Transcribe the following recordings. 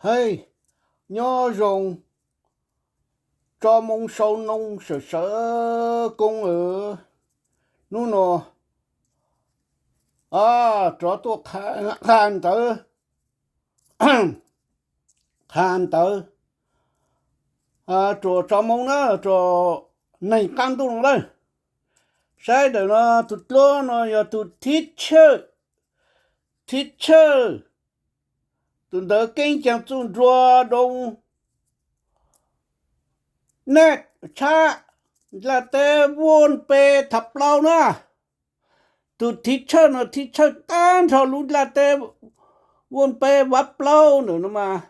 Hej, nyob zoo, tso moo sau noo sawv sawv koob. Hnub no rov tuaj qha ntawv, qha ntawv, tsuas tso moo na, tsuas neeg qab ntuj no lawm. Saib ntawm no, tus dluab no yog tus thib tshawj, thib tshawj, tus ntawd keeb ceev txuj nruab doo, nej tshab, nplaj teb vuj npe thav plaub na. Tus thib tshawj no thib tshawj tag nrho lub nplaj teb vuj npe vav plaub ntawm no mas,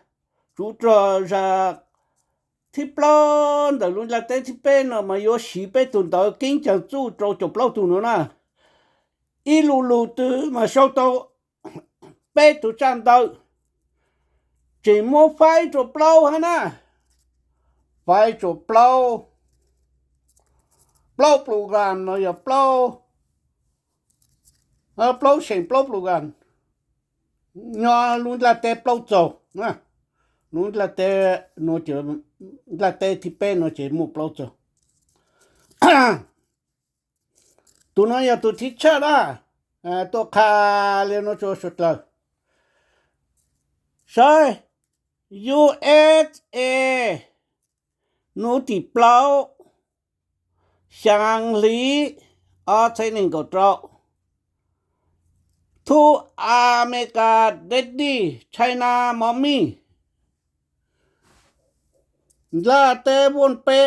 tsuv rog zag thib plaub ntawm lub nplaj teb thib peb no mas yuav siv peb tus ntawv keeb ceev txuj rau caum plaub tug no na. Ib lub lug twg mas sau tau peb tus tsaj ntawv, tseem muab faib rau plaub hab na. Faib rau plaub, plaub pluv gas no yog plaub, plaub seem plaub pluv gas, nyob lub nplaj teb plaub txaug. Lub nplaj teb no, nplaj teb thib peb no ces muaj plaub txaug. Tus no yog tus thib tshawj na, tuaj qha li no rau suav dlawg saib. U S A, hnub tim plaub, xyaa hli ob txhiab nees nkaum rau, thu Amelikas dlej dig, China morning, nplaj teb vuj npe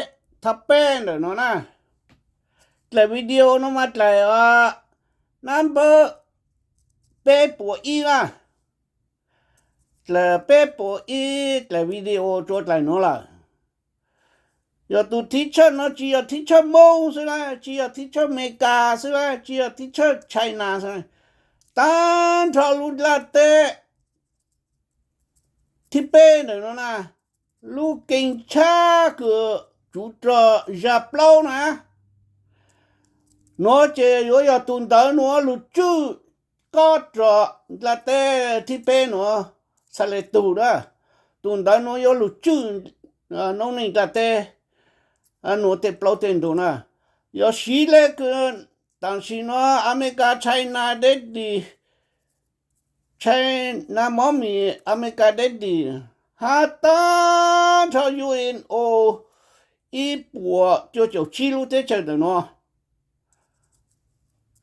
thav peb ntawm no na. Dlaim video no mas dlaim number peb puas ib na. Dlaim peb puas ib dlaim video rua dlaim no lawm. Yog tus thib tshawj no tsis yog thib tshawj Moob xwb na, tsis yog thib tshawj Amelikas xwb na, tsis yog thib tshawj China xwb na. Tag nrho lub nplaj teb thib peb ntawm no na, lub keeb tshab kws tsuv rog zag plaub na, nuav ces yuav yog tus ntawv nuav lug tswj kob rog nplaj teb thib peb nuav, xa le tug na. Tus ntawv nuav yuav lug tswj noob neej nplaj teb nuav tej plaub tej ntug na. Yog siv le kws tam sim no Amelikas China dlej dig, China morning, Amelikas dlej dig, hab tag nrho U N O ib puas cuaj caum tsib lub teb chaws ntawm nuav,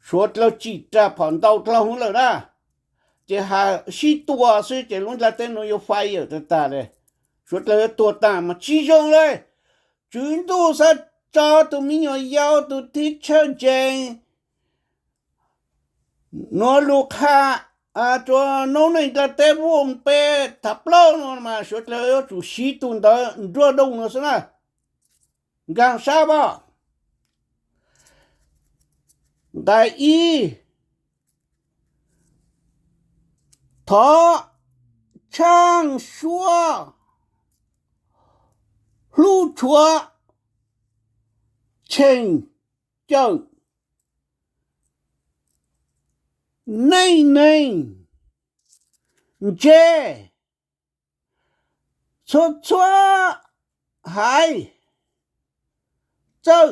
suav dlawg tsim rag phom ntau dlhau hwv lawm na, ces has sib tua xwb ces lub nplaj teb nuav yuav fail tag tag le. Suav dlawg yuav tuag tag mas tsis zoo le. Tswv Ntuj xav tso tus me nyuam yaus tus thib tshawj ntseeg nuav lug qha rua noob neej nplaj teb vuj npe thav plaub no mas suav dlawg yuav tsum siv tus ntawv nruab dooj no xwb na. Nkaag sab pom. Nqai ib, thov tshaaj suab hlub tshuav cheem cawm neej neeg ntse txhua txhua haiv txawj,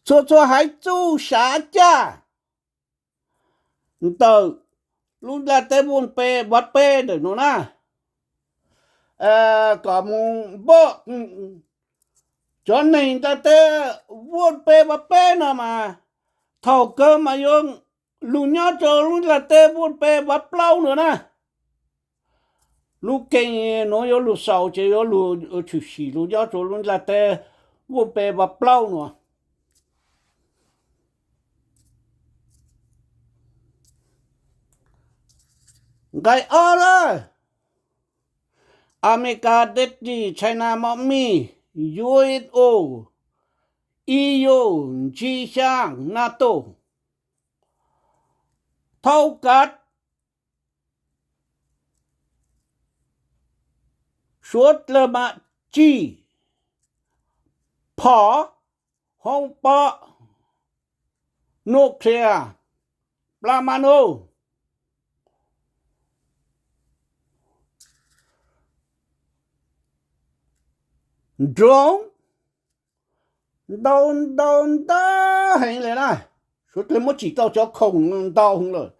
txhua txhua haiv txuj sav caj ntawm lub nplaj teb vuj npe vav peb ntawm nuav na, kom mus npaj cov neeg nplaj teb vuj npe vav peb no mas thaum kawg mas yuav lug nyob rua lub nplaj teb vuj npe vav plaub no na. Lub keeb nuav yuav lug xaus ces yuav lug tshwm sim lug nyob rua lub nplaj teb vuj npe vav plaub no. Nqai ob lawm, Amelikas dlej dig, China morning, U N O, E U, ntsig xyaa, NATO, thaub kav suav dlawg mas tsim phom hoo pom nuclear, plas ma nus, drone, ntau ntau ntau heev li na. Suav dlawg muab tsim tau cov khoom ntau heev lawm.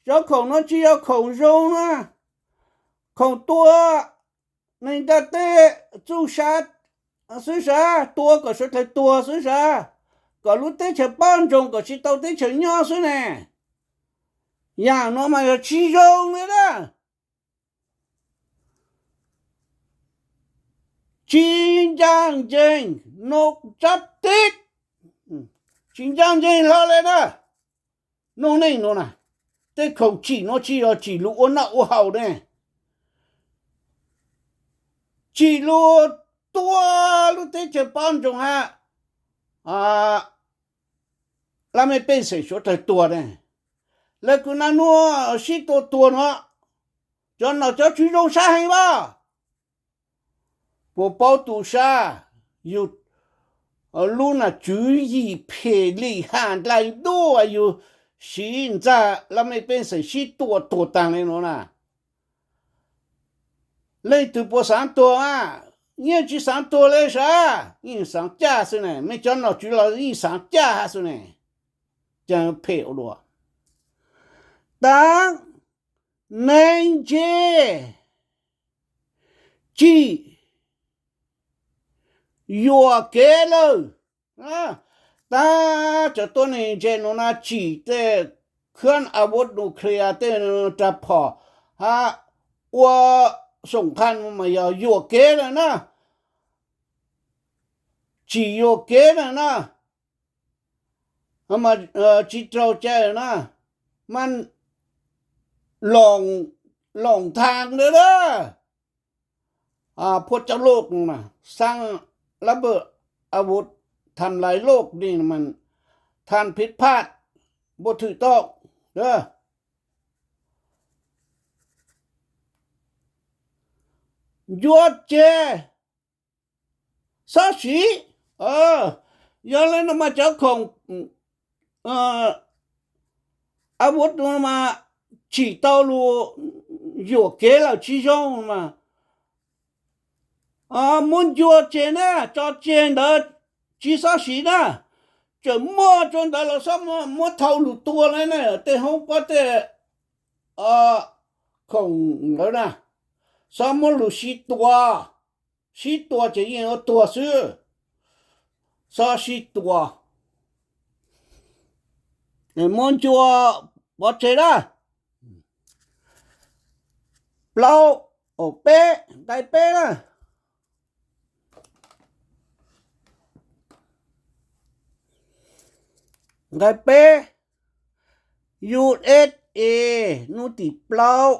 Cov khoom no tsis yog khoom zoo na, khoom tua neeg ntiaj teb txuj sa xwb sav, tua kom suav dlawg tuag xwb sav, kom lub teb chaws pab ntsoog kom tsis tau teb chaws nyob xwb ne. Yam no mas yog tsis zoo li na. Tsis ncaj ncees, no tsab tib, tsis ncaj ncees hlo li na. Noob neej no na, tej khoom tsim no tsis yog tsim lus ua noj ua haus ne, tsim lus tua lub teb chaws pab ntsoog hab laj mej pej xeem suav dlawg tuag ne. Lawv kws naj nuab sib tua tuag no, cov nom cov tswv zoo sab heev as. Puas paub tu sab, yug lub nam tswv yim phem lim ham nplai ntuj yug siv ntxa laj mej pej xeem sib tua tuag taag le nuav na. Leej twg puas xaav tuag a? Yeej tsis xaav tuag le sav, yeej xaav caj xwb ne. Mej cov nom tswv los yeej xaav caj hab xwb ne. Cas phem ua luaj. Taag neeg ntse tsim yuam kev lawm. Taag cov tuab neeg ntse nuav na tsim tej khab a vuv nuclear tej rag phom hab ua xoom qha mas yog yuam kev lawm na. Tsim yuam kev lawm na. Tsis raug cai na, mas loos thaag lawm na. Phuaj coj loj, xaab lab pawg a vuv tham lais loj ni, tham phij phaj npuaj thwm toj. Ncua tseg, xob siv. Yog le no mas cov khoom a vuv no mas tsim tau lug yuam kev lawm tsis zoo mas muab ncua tseg na, tso tseg ntawd tsis xob siv na. Tseem muaj rua ntawd los xob muab thau lug tua le na, tej hoob pob tej khoom ntawd na, xob muab lug sib tua, sib tua ces yeej yuav tuag xwb. Xob sib tua, muab ncua pov tseg na. Plaub, peb, nqai peb na. Nqai peb, U S A, hnub tim plaub,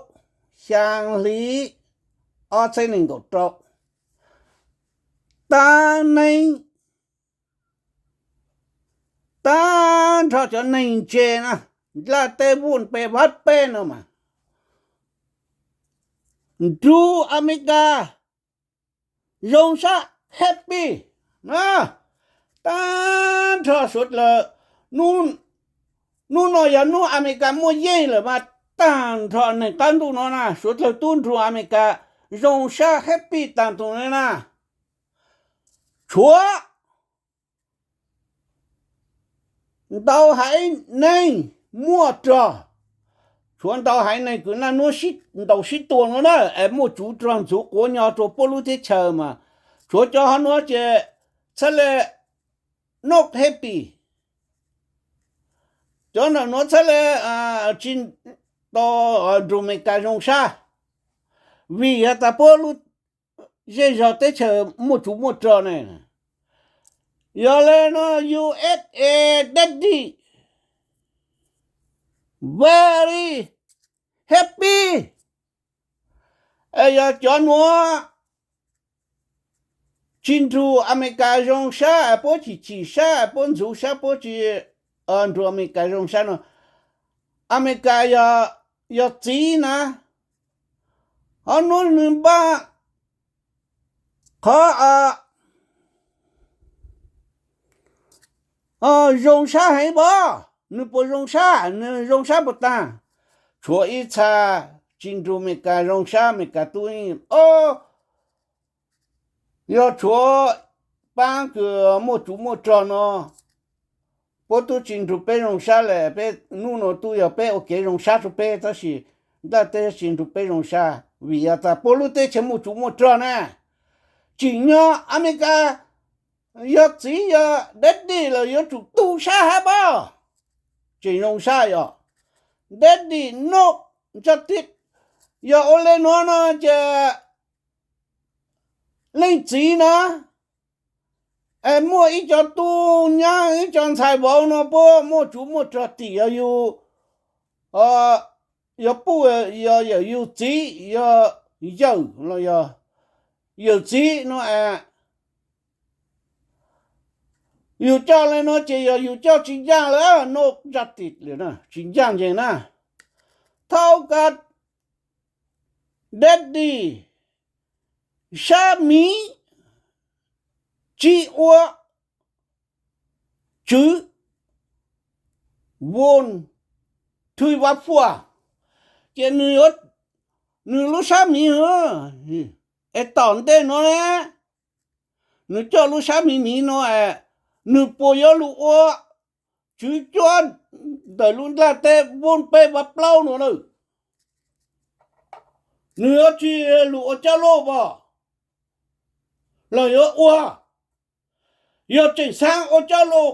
xyaa hli, ob txhiab nees nkaum rau, taag neeg, taag nrho cov neeg ntse na, nplaj teb vuj peb vaj peb no mas nrug Amelikas zoo sab happy na. Taag nrho suav dlawg, hnub no yog hnub Amelikas muaj yeej lawm mas taag nrho neeg qab ntuj no na suav dlawg tub nrug Amelikas zoo sab happy taag nrho le na. Tshuav ntau haiv neeg muaj rog, tshuav ntau haiv neeg kws naj nuab ntaus sib tua nuav na, es muaj tsuv rog ntxhuv quav nyo rua puab lub teb chaws mas tshuav cov hov nuav ces txhad le not happy. Cov ntawm nuav txhad le tsis tau nrug Amelikas zoo sab, vim has tas puab lub zej zog teb chaws muaj tsuv muaj rog ne. Yog le nuav U S A daddy very happy. Es yog cov nuav tsis nrug Amelikas zoo sab, puab tsis chim sab, puab ntxhuv sab, puab tsis nrug Amelikas zoo sab no, Amelikas yog txiv na. Hov nuav nwg npaj qhov zoo sab heev as. nws puas zoo sab, nws zoo sab puas tag? Tshuav ib txha tsis nrug Amelikas zoo sab, Amelikas tub o, yog tshuav paab kws muaj tsuv muaj rog no, puab tub tsis nrug peb zoo sab le. Peb nub no tub yog peb ua kev zoo sab rua peb, tab sis nplaj teb tsis nrug peb zoo sab vim yog tas puab lub teb chaws muaj tsuv muaj rog na. Tsim nyog Amelikas yog txiv yog daddy los yuav tsum tu sab hab pob. Tseem zoo sab yog daddy no, ntsaj tib. Yog ua le nuav no ces leej txiv na, es muaj ib co tub nyab ib co ntxhais vauv no puab muaj tsuv muaj rog tim yog yug, yog puj, yog yawm yug txiv, yog yawm los yog yawm txiv no es yug coj le no ces yog yug coj tsis ncaaj lawm, no ntsaj tib, tsis ncaaj nceeg na. Thaub kav daddy sab miv tsis ua tswv, Von Thuy Vav Phuaj, ces nws lub sab miv, es tom ntej no ne, nws coj lub sab miv miv no es nws puas yuav lug ua tswv cuab ntawm lub nplaj teb Von peb Vav plaub no lawm? Nws yuav tsis lug ua coj loj pom los yuav ua? Yog tseem xaav ua coj loj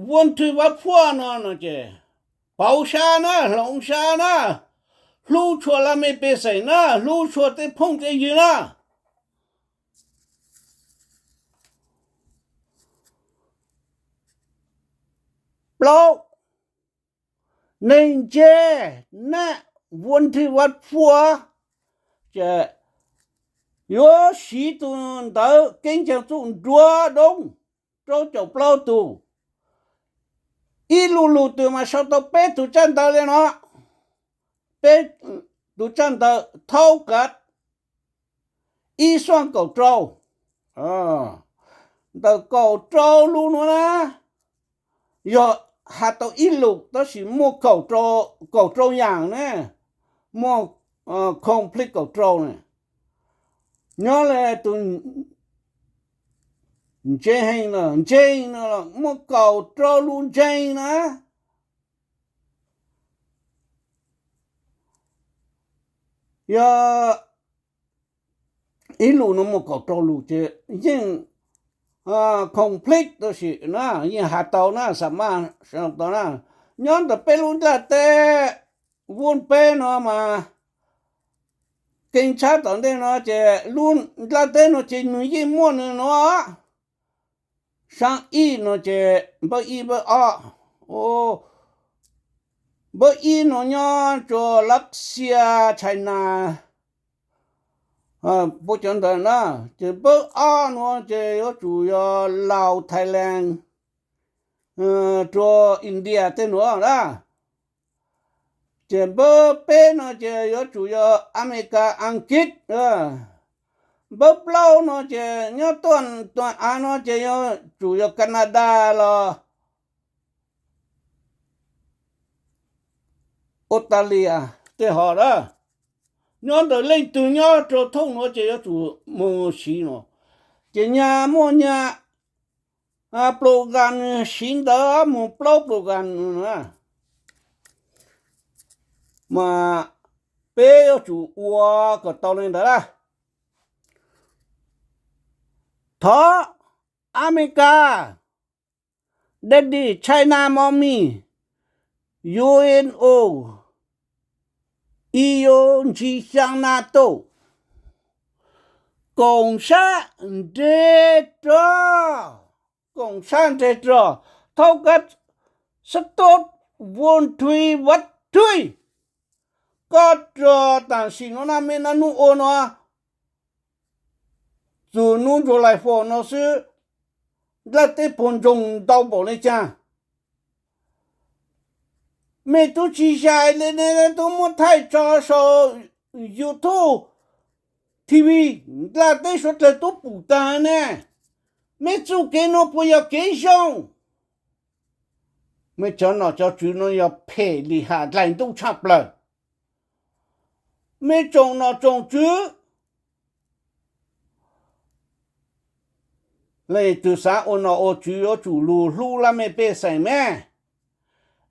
Von Thuy Vav Phuaj no no ces pauv sab na, hloov sab na, hlub tshua laj mej pej xeem na, hlub tshua tej phooj tej ywg na. Plaub, neeg ntse na, Von Thuy Vav Phuaj ces yuav siv tug ntawv keeb caag txuj nruab doob rau caum plaub tug. Ib lug lug twg mas sau tau peb tug tsaj ntawv le no, peb tug tsaj ntawv thaub kav ib xuaj kaum rau. Ntawm kaum rau lug nuav na, yog has tau ib lus tab sis muaj kaum rau yaam ne, muaj complete kaum rau ne. Nyob le tus ntseeg, ntseeg no muaj kaum rau lus ntseeg na. Yog ib lus no muaj kaum rau lus ces yeej complete tau sim na, yeej has tau na, xam maj tau na. Nyob ntawm peb lub nplaj teb Von peb no mas keej tshab tom ntej no ces lub nplaj teb no ces nws yeej muaj nws no. Saab ib no ces npawb ib npawb ob, npawb ib no nyob rua Lav Xias, China, puab cov ntawd na. Ces npawb ob no ces yuav tsum yog Laus, Thailand, rua India tej nuav na. Ces npawb peb no ces yuav tsum yog Amelikas, Askiv. Npawb plaub no ces nyob tuaj tuaj av no ces yuav tsum yog Canada los Australia tej hov na. Nyob ntawm leej twg nyob rau thooj nuav ces yuav tsum moog siv no. Ces nyag muaj nyag program siv ntawv moog plaub program no na. Mas peb yuav tsum ua kom tau le ntawd na. Thov Amelikas, Daddy, China, Mommy, U N O, E U, Ntsig Xyaa, NATO, koom sab nres rog, koom sab nres rog, thaub kab sab tub Von Thuy Vav Thuy, koj rog tam sim no na, mej naj nub ua no, txug nub July four no xwb, nplaj teb puag ntsoog ntau npaum le caag. Mej tub tsis zais le, tub muab thaij tso sau YouTube, T V, nplaj teb suav dlawg tub pum taag ne. Mej txuj kev nuav puas yog kev zoo? Mej cov nom cov tswv no yog phem lim ham dlaim ntuj tshaj plaws. Mej tsoom nom tsoom tswv, leej twg xav ua nom ua tswv yuav tsum lug hlub laj mej pej xeem me,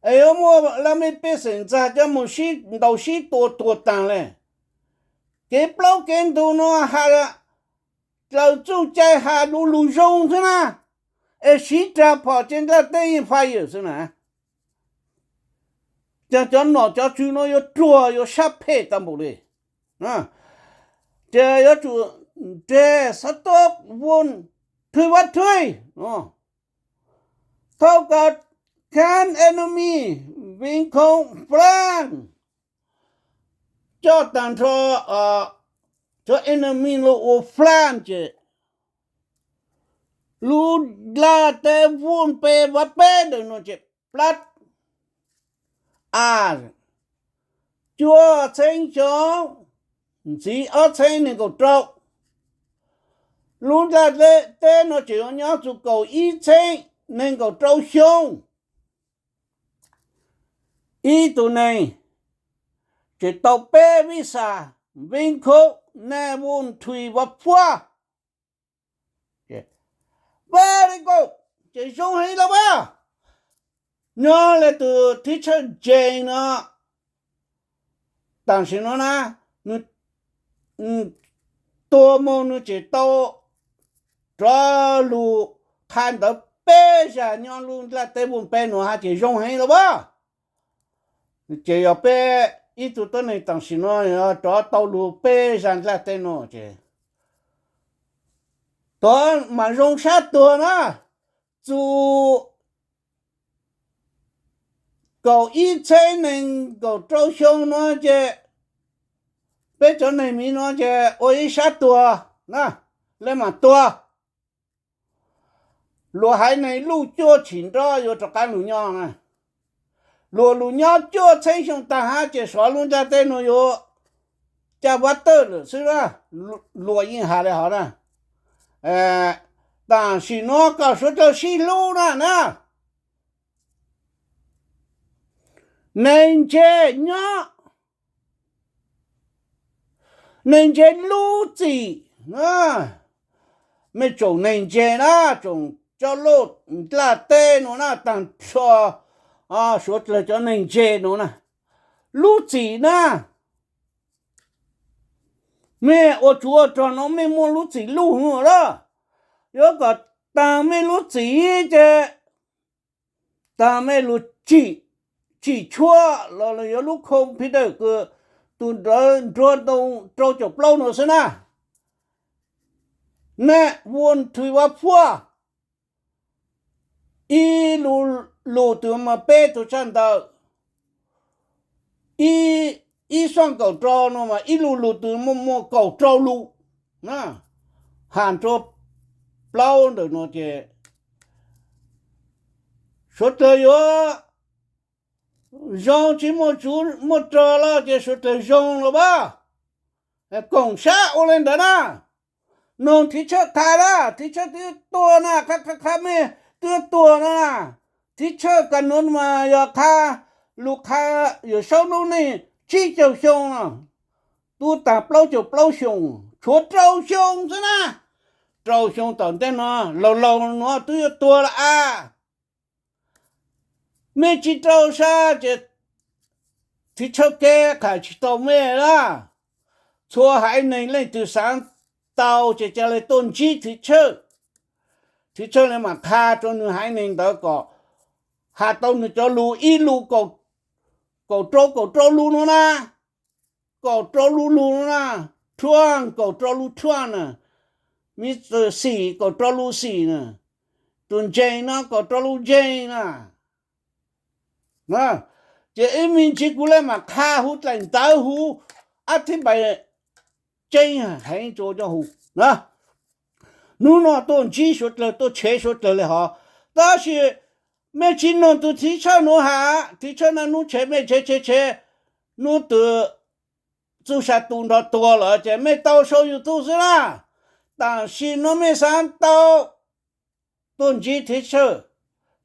es yuav muaj laj mej pej xeem ntxag coj moog sib ntaus sib tua tuag taag le. Kev plaub kev ntug no has dlaws txuj cai has du lug zoo xwb na, es siv rag phom ces nplaj teb yeej fire xwb na. Ces cov nom cov tswv no yuav ruag yuav sab phem tag npaum li. Ces yuav tsum nreg xov tooj vun thwj vaj thwj, thauj kom khab enemy vin khoom flan, coj tag nrho cov enemy lug ua flan ces lub nplaj teb vun peb vaj peb ntawm no ces plab a cuaj txheeb xyoo ntxiv ob txheeb nees nkaum rau. Lub nplaj teb no ces yuav nyob txug kaum ib txheeb nees nkaum rau xyoo. Ib tug neeg ces tau peb vij xas, vij khub, nej vun thwj vaj phuaj. Very good, ces zoo heev los as. Nyob le tug thib tshawj James no, tam sim no na, nws tuag moog nws tseem tau rov lug qha ntawv peb zag nyob lub nplaj teb vun peb nuav hab ces zoo heev los as. Ces yog peb ib tug tuab neeg tam sim no rov tau lug peb zag nplaj teb no ces tod mas zoo sab tuag na, txug kaum ib txheeb nees nkaum rau xyoo no ces peb cov neeg miv no ces ua ib sab tuag na, le maam tuag. Luag haiv neeg luj cuaj tshim nrob yuav rov qaab lug nyob na. Luag lug nyob cuaj txheeb xyoo taag hab ces sov lub nplaj teb nuav yuav caj vab tawj lawm xwb na. Luag yeej has le hov na. Tam sim nuav kom suav dlawg sib hlub na na. Neeg ntse nyob, neeg ntse lub txim. Mej tsoom neeg ntse na, tsoom coj loj nplaj teb nuav na, taag nrho suav dlawg cov neeg ntse nuav na, lub txim na. Mej ua tsov ua rog nuav mej muaj lub txim luj hwv lawm, yuav kom taag mej lub txim ces taag mej lug tsim tshuab los yuav lub computer kws tus nrawd nruag ntoo rau caum plaub nuav xwb na. Nej vun thwj vaj phuaj, ib lus lug tug mas peb tug tshaj ntawd, ib xuaj kaum rau no mas ib lus lug tug muaj muaj kaum rau lus. Has rua plaub ntawm no ces suav dlawg yuav zoo tsis muaj tsuv muaj rog los ces suav dlawg zoo los as. Koom sab ua le ntawd na. Noog thib tshawj qha na, thib tshawj twb tuag na, qha qha qha mej twb tuag na. Thib tshawj ka nuav mas yog qha lus qha Yawm Saub lub neej tsib caug xyoo no, tub taag plaub caug plaub xyoo, tshuav rau xyoo xwb na. Rau xyoo tom ntej no laug laug nuav twb yuav tuag lawm as. Mej tsis rau sab ces thib tshawj keb qha tsis tau mej na. Txhua haiv neeg leej twg xaav tau ces ca le tuaj ntsib thib tshawj. Thib tshawj le maam qha rua nwg haiv neeg ntawd kom has tau nwg cov lus ib lus kaum rau kaum rau lus nuav na. Kaum rau lus lus nuav na, Trump kaum rau lus Trump na, Mister Xi kaum rau lus Xi na, tus James no kaum rau lus James na. Ces ib me ntsis kuv le maam qha huv dlaim ntawv huv ab thib npais tseeb heev rua cov huv na. Nub no tuaj ntsib suav dlawg tuaj tshev suav dlawg le hov, tab sis mej tsis noog tug thib tshawj nuav has, thib tshawj na nub tshev mej tshev tshev tshev, nub tug txuj sa tu nrho tuag lawm ces mej tau sau YouTube xwb na. Tam sim no mej xaav tau tuaj ntsib thib tshawj,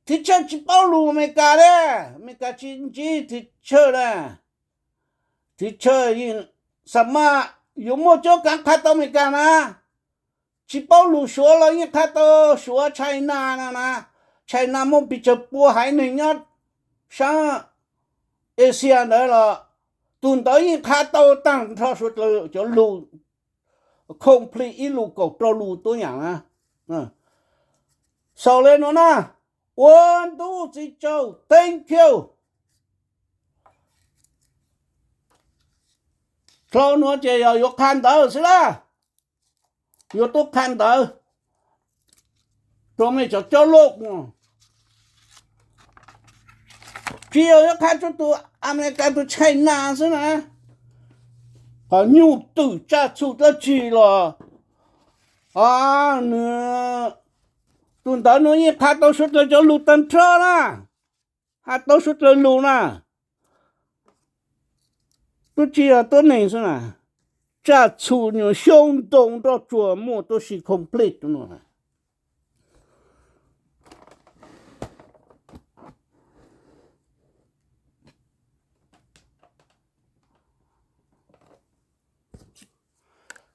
Thib Tshaw tsis paub lus Amelikas li, Amelikas tsis ntsib Thib Tshaw li. Thib Tshaw yeej xa maj yuav muaj cuab kav qha tau Amelikas na. Tsis paub lus Suav los yeej qha tau Suav, China no na. China muaj pes tsawg pua haiv neeg nyob sab Asia ntawd los tus ntawd yeej qha tau tag nrho suav dlawg cov lus complete ib lus kaum rau lus tuab yam na. Xaus li no na, ua ntu txiv tsaug, thank you. Dlhau no ces yog yuav qha ntawv xwb lab, yuav tuaj qha ntawv rau mej cov coj loj. Tsis yog yuav qha rau tus Amelikas tus China xwb na. Qhov nyuj twm tsaj txhu dab tsi los nws, tus ntawd nws yeej qha tau suav dlawg cov lus tag nrho na, hais tau suav dlawg lus na. Tub tsis yog tuab neeg xwb na, tsaj txhu nyuag xyoob ntoo nroj tsuag muaj tuab si complete no.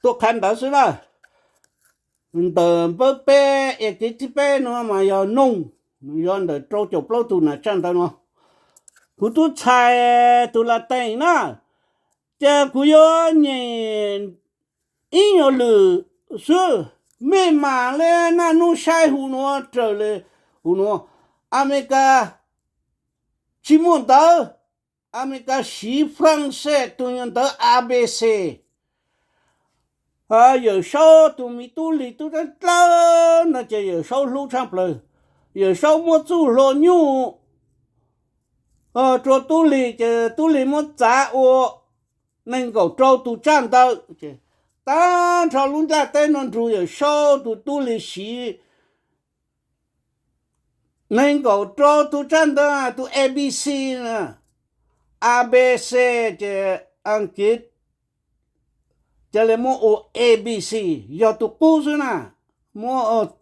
Tuaj qha ntawv xwb na. Ntawm npawb peb es kev thib peb no mas yog noog, yog ntawm rau caum plaub tug na tsaj ntawv no. Kuv tub txhais tus la tees na, ces kuv yuav nyem ib nyuag lwm xwb. Mej mam li naj nub saib hu nuav raws li hu nuav. Amelikas tsis muaj ntawv, Amelikas siv Flaajsej tus nyuag ntawv A B C. Yawm Saub tus miv tub lig tub dlawb dlawb no ces Yawm Saub hlub tshaj plaws. Yawm Saub muab txuj hlua nyuj rua tub lig ces tub lig muab txav ua nees nkaum rau tus tsaj ntawv. Tag nrho lub nplaj teb nuav nrug Yawm Saub tus tub lig siv nees nkaum rau tus tsaj ntawv, tus A B C, A B C ces Askiv ca le muab ua A B C, yog tus qub xwb na, muab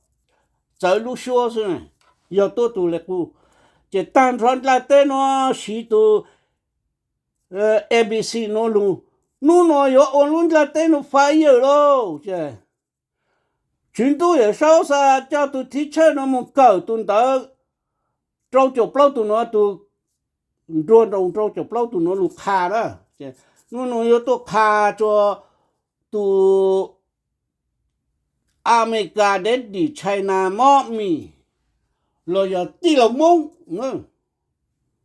txawv lub suab xwb, yog tuab tus le qub. Ces tag nrho nplaj teb nuav siv tus A B C nuav lug. Nub nuav yuav ua lub nplaj teb nuav faib yawm lauj. Tswv Ntuj Yawm Saub xa coj tus thib tshawj nuav moog kawm tus ntawv rau caum plaub tug nuav, tus nruag nroos rau caum plaub tug nuav lug qha na. Nub nuav yuav tuaj qha rua tus Amelikas deb dim China mob mis los yog tij laug Moob.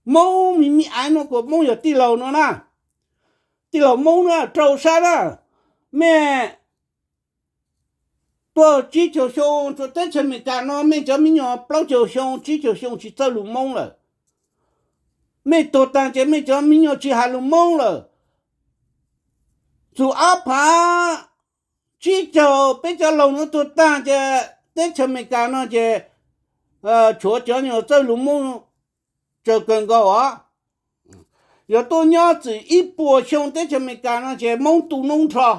Moob mi mi aiv nuav kuas Moob yog tij laug nuav na. Tij laug Moob na rau sab na, mej tuaj tsib caug xyoo rua teb chaws Amelikas no, mej cov mi nyuam plaub caug xyoo tsib caug xyoo tsis txawj lug Moob lawm. Mej tuag taag ces mej cov mi nyuam tsis has lug Moob lawm. Txug ob phav tsib caug peb cov laug nuav tuag taag ces teb chaws Amelikas no ces tshuav cov nyuam txawj lug Moob tsawg kawg nkaus os. Yog tuaj nyob txwm ib puas xyoo teb chaws Amelikas no ces Moob tu noob nrho.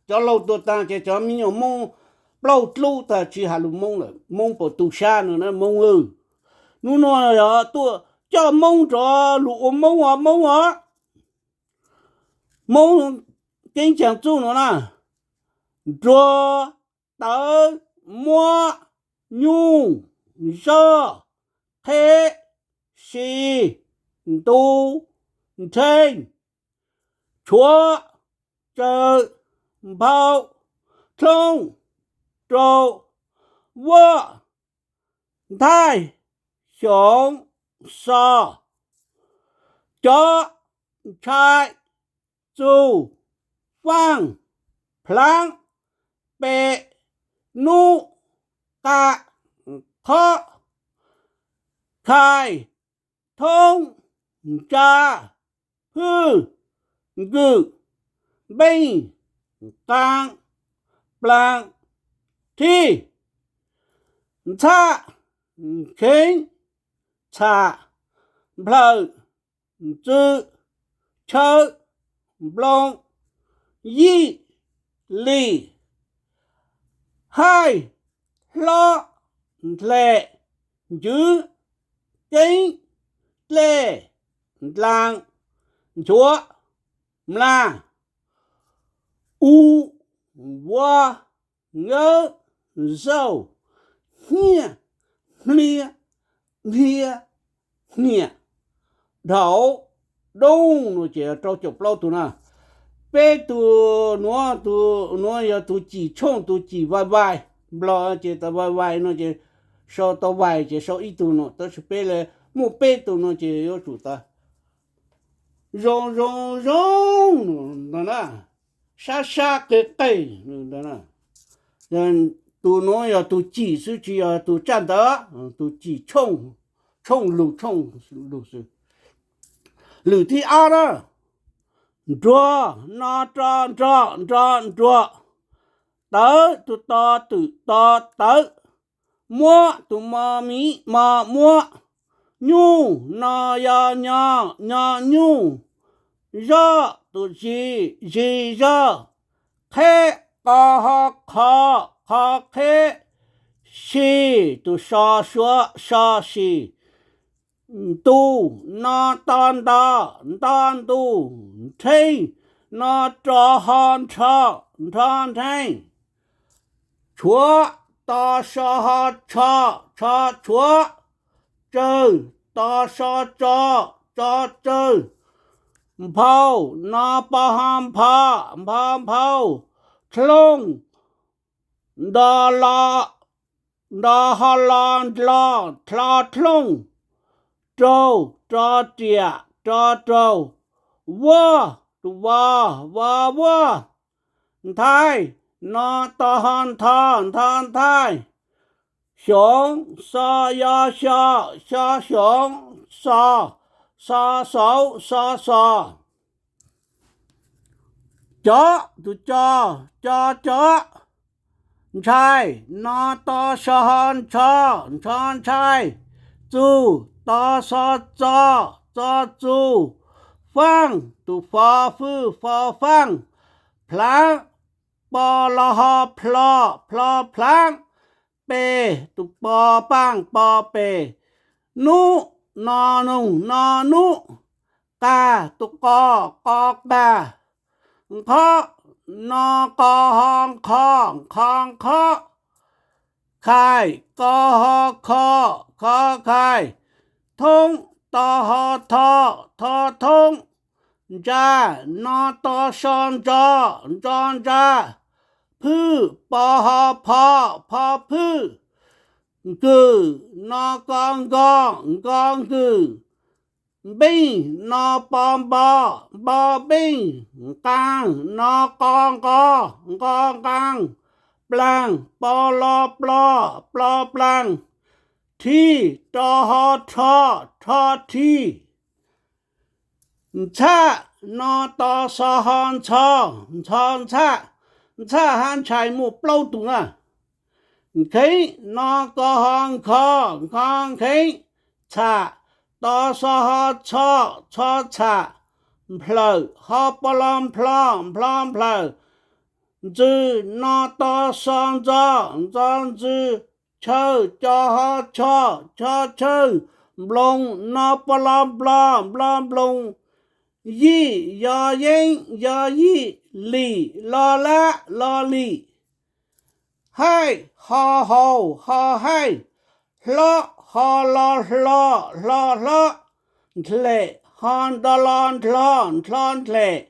Cov laug tuag taag ces cov mi nyuam Moob plaub dlub taag tsis has lug Moob lawm. Moob puas tu sab no na Moob. Nub nuav yog tuaj coj Moob nrov lug ua Moob os, Moob os. Moob keeb caag txuj nuav na: nruag, tawv, muab, nyuj, zog, qheb, si, ntu, nrheej, tshuav, tsawv, nphau, thloob, rau, vuaj, nthaij, xyoov, xo, cov, ntshai, txug, faaj, plaav, pem, nub, qa, qhob, khai, thoob, ntsa, hwj, nkws, npeej, qaa, plaan, thij, ntxhab, kheev, txham, nplhawm, ntxwv, chaw, nploos, yij, lim, haij, hlob, ntlhem, ncuv, keeb, dlej, ndlaas, nchuav, mlas, u, ua, nkawb, zauj, hnyiaj, hmlia, dhia, hniam, dhau, dooj no ces rau caum plaub tug na. Peb tug nuav, tus nuav yog tus cim tshooj, tus cim vais vais, nplog ces tas vais vais no ces sau tau vais ces sau ib tug no, tab sis peb le muaj peb tug no ces yuav tsum tas zoo zoo zoo ntag na, sab sab qig qig ntag na. Tus nuav yog tus cim xwb tsis yog tus tsaj ntawv, tus cim tshooj, tshooj lug, tshooj lug xwb. Lwm thib ob na, nruag, no ro nrog, nrog nruag, tawv, tus to twm to tawv, muab, tus mo mi mo muab, nyuj, no yo nyo, nyo nyuj, zoj, tus zis, zis zog, qheb, qo ho qho, qho qheb, sis, tus so suav, so sis, ntus, no to nto, nto ntus, nrheeb, no ro ho nrho, nrho nrheeb, tshuav, to so ho tsho, tsho tshuav, tsawg, to so tso, tso tsawg, nphau, no po ho npho, npho nphau, dlooj, nto lo, nto ho lo ndlo, dlo dlooj, raug, ro riam, ro raug, vuab, tus vos, vos vuab, nthaij, no to ho ntho, ntho nthaij, xyoov, xo yo xyo, xyo xyoov, xos, xo xauv, xo xos, cov, tus co, co cov, ntshai, no to so ho ntsho, ntsho ntshai, txug, to xo txo, txo txug, faaj, tus fo fwj, fo faaj, plaav, po lo ho plho, plho plaav, pes, tus po paaj, po pes, nub, no noog, no nub, qag, tus qo, qo qag, nqhob, no qo ho nqho, nqho nqhob, khais, ko ho kho, kho khais, thoob, to ho tho, tho thoob, ntsa, no to so ntso, ntso ntsa, phwj, po ho pho, pho phwj, nkws, no ko nko, nko nkws, npeej, no po npo, npo npeej, nqaa, no qo nqo, nqo nqaa, plaag, po lo plo, plo plaag, rhij, ro ho rho, rho rhij, ntxhaj, no to xo ho ntxho, ntxho ntxhaj, ntxhaj hab ntshai muaj plaub tug na. Nkheev, no ko ho nkho, nkho nkheev, txham, to xo ho txho, txho txham, nplhawm, ho po lo nplho, nplho nplhawm, ntxws, no to xo ntxo, ntxo ntxws, chaw, co ho cho, cho chaw, nploos, no po lo nplo, nplo nploos, yij, yo yeeb, yo yij, lim, lo lab, lo lim, haij, ho haus, ho haij, hlob, ho lo hlo, hlo hlob, ntlhem, ho nto lo ntlho, ntlho ntlhem,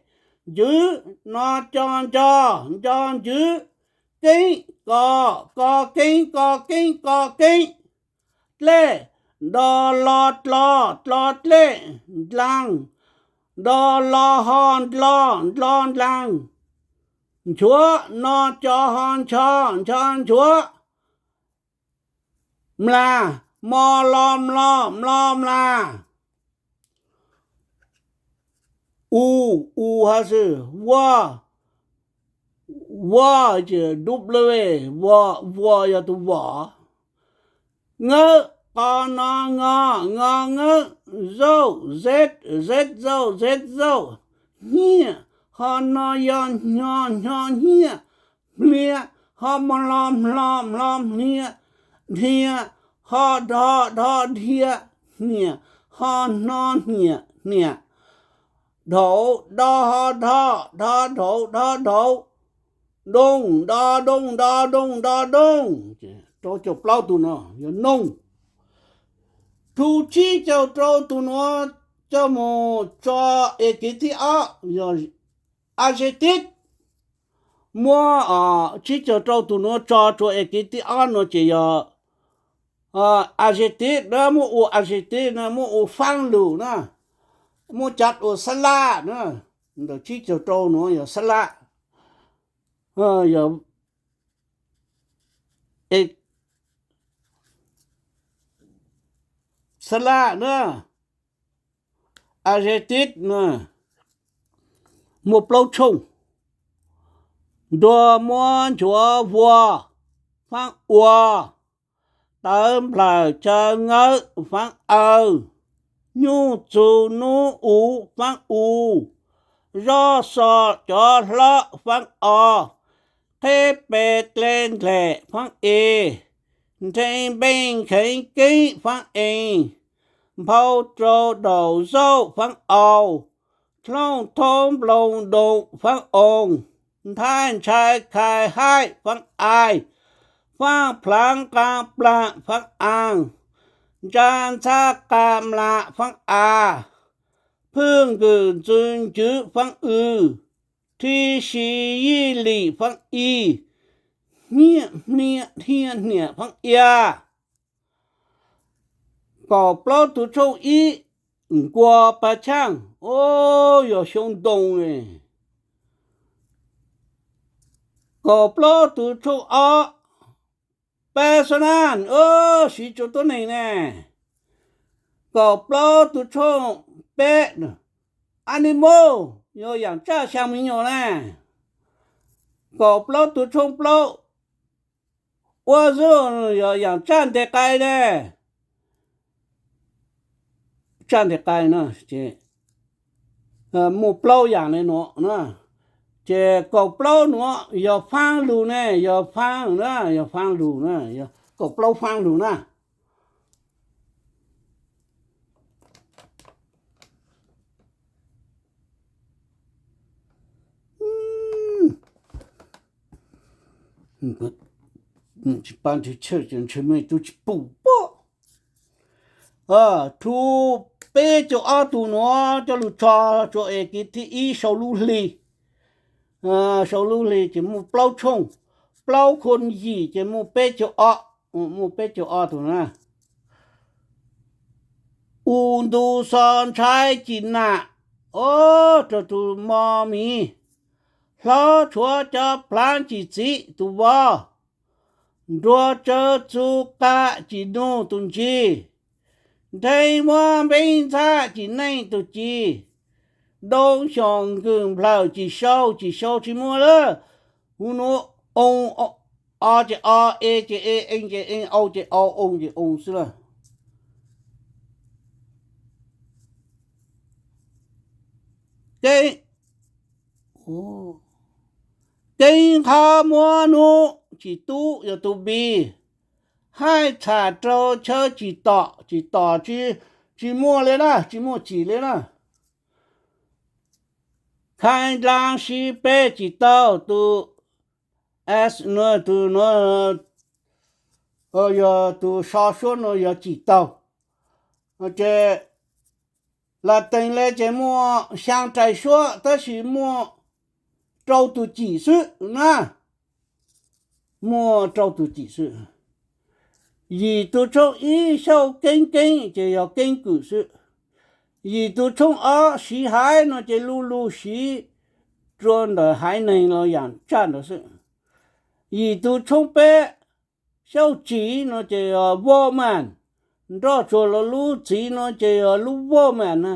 ncuv, no co nco, nco ncuv, keeb, ko, ko keeb, ko keeb, ko keeb, dlej, nto lo dlo, dlo dlej, ndlaas, nto lo ho ndlo, ndlo ndlaas, nchuav, no co ho ncho, ncho nchuav, mlas, mo lo mlo, mlo mlas, u, u hab xwb, vua, vua, w, vua, vua yog tus vom, ngawb, qo no ngo, ngo ngawb, zauj, zeb, zeb zauj, zeb zauj, hnyiaj, ho no yo hnyo, hnyo hnyiaj, hmlia, ho mo lo hmlo, hmlo hmlia, dhia, ho dho, dho dhia, hniam, ho hno hniam hniam, dhauv, do ho dho, dho dhauv, dho dhauv, dooj, do dooj, do dooj, do dooj. Rau caum plaub tus no yog nooj. Thu tsib caug rau tus nuav coj mus tso es kiv thib ob yog adjective. Muab tsib caug rau tus nuav tso rua es kiv thib ob nuav ces yog adjective na, muab ua adjective na, muab ua faab lug na, muab cov ua sab laj na. Ntawm tsib caug rau nuav yog sab laj, yog sab laj na, adjective na, muaj plaub tshooj. Ntuag muab nchuav vuag, faab ua. Tawv nplawm caw ngawb, faab aw. Nyuj txug nub uv, faab u. Zoj xo cov hlob, faab o. Qheb pes tle ndlem, faab e. Nrhee npeej kheev keeb, faab e. Nphau rau daum zauj, faab au. Dlooj thoob nploos doos, faab oo. Nthaij ntshai khai haij, faab ai. Faaj plhaav nqaa plaam, faab aa. Ntsa ntxhab qaa mlam, faab a. Phwj nkws ntxwv ntswv, faab w. Rhi si yij lim, faab i. Hniam hnia hniam hniam, faab ia. Kaum plaub tug tshooj ib, nkuas pas tshaaj, o, yog xyoo ntoo ne. Kaum plaub tug tshooj ob, personal, o, siv rua tuab neeg ne. Kaum plaub tug tshooj peb, animal, yog yaam tsaj xyaa me nyuam ne. Kaum plaub tug tshooj plaub, ua xwb, yog yaam tsaj nteg qai ne. Tsaj nteg qai no ces muaj plaub yaam le nuav na. Ces kaum plaub nuav yog faab lug ne, yog faab na, yog faab lug na, yog kaum plaub faab lug na. Tsis pab nrhiav chaw, ntshe mej tub tsis pum pob. Thu peb caug ob tug nuav coj lug tso rua es kiv thib ib sau lub hli. Sau lub hli ces muaj plaub tshooj, plaub khu yim ces muaj peb caug ob, muaj peb caug ob tug na. U ntu xo ntshai cim nam, o, rua tug mo miv. Hlob tshuav cov plhaav cim txiv tug vov. Nruas tsawv txug qa cim nug tug ntsis. Nrheev muab npeeb ntxhab cim neej tug ci. Doo xyoom nkws nplawm cim sau, cim sau tsis muaj lawm. Hu nuav oo, o ces o, e ces e, ee ces ee, au ces au, oo ces oo xwb lawm. Keeb, keeb qhov muab nub cim tub yog tug bi. Haij txham rau chaw cim tom, cim tom tsis muaj li na, tsis muaj cim li na. Khai dlaa si peb cim taug, tug s nuav, tug nuav yog tug so suab nuav yog cim taug. Ces Latees le ces muaj xyaa rais suab tab sis muaj rau tug cim xwb na. Muaj rau tug cim xwb. Yim tug tshooj ib xauj keeb keeb ces yog keeb kwm xwb. Yim tug tshooj ob siv haiv no ces luj lug siv rua ntawm haiv neeg los yaam tsaj ntawd xwb. Yim tug tshooj peb xauj txiv no ces yog woman, nroj tsuag los lub txiv no ces yog lub woman na.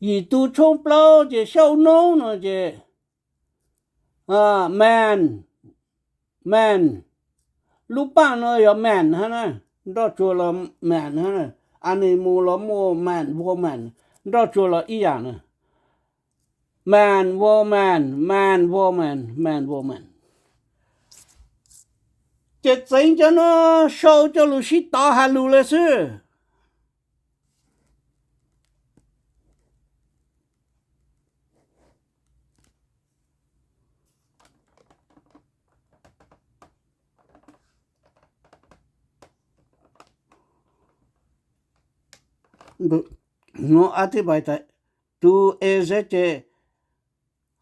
Yim tug tshooj plaub ces xauj noob no ces man, man, lub paaj no yog man hab na, nroj tsuag los man hab na, animal los muaj man, woman, nroj tsuag los ib yaam na. Man, woman, man, woman, man, woman. Ces txeev cov no sau coj lug sib tov has lug le xwb. Nuav a tib pais tas tus e ze ces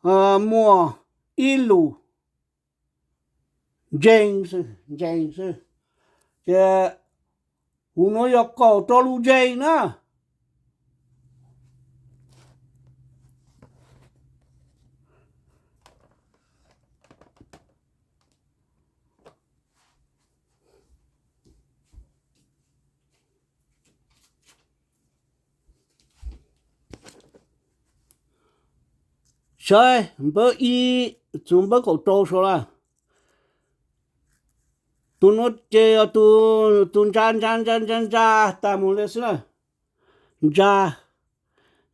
muaj ib lus ntseeg, ntseeg xwb, ces kuv nuav yog kaum rau lus ntseeg na. Saib npawb ib, txug npawb kaum rau sau lawm. Tus nuav ces yog tus ntsa ntsa ntsa ntsa ntsa tas mus le xwb na. Ntsa,